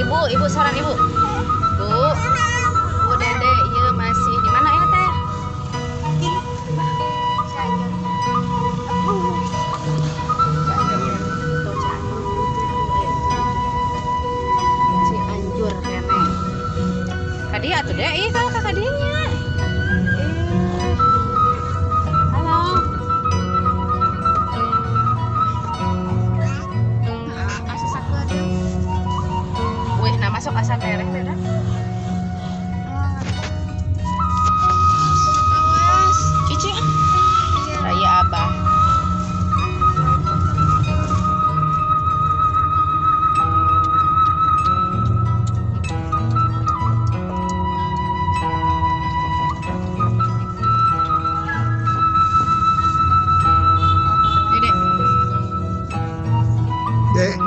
Ibu, ibu seorang ibu. Bu, Bu Dede, iya masih di mana ini teh? Cianjur. Tuh Cianjur. Cianjur kene. Kadi atuh deh, ih kalau kakak dinya. Halo. Wih, nah masuk asa tereh beda. Awas, Cici. Raya Abah. Dede. Dek.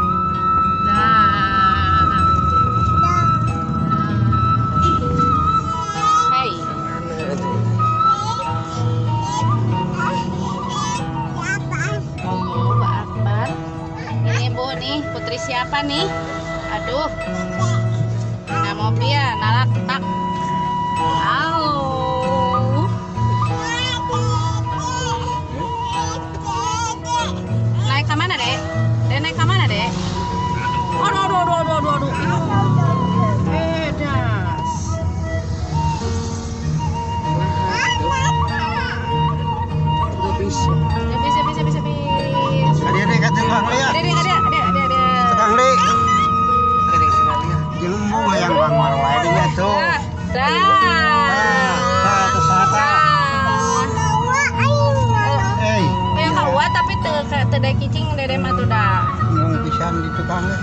Putri siapa nih? Aduh, nah mobil nalak tak. Halo. Naik ke mana dek? Dek naik ke mana dek? Aduh, aduh, aduh, aduh, aduh, aduh. Das. Bisa. Bisa, bisa, bisa, bisa. Kadi dek kata Bang Lia. Dek, dek, dek, dek, dek. Bang Li. Jeung embung hayang Bang Marwai dinya tuh. Dah. Tah, tah, tah. Eh. Yang kawa tapi teu teu daek cicing dede mah tuh dah. Embung pisan di tukang ge.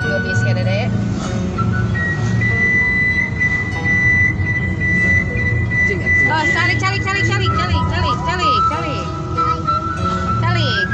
Geus ya dede. Oh, calik calik calik calik calik calik calik calik. Calik.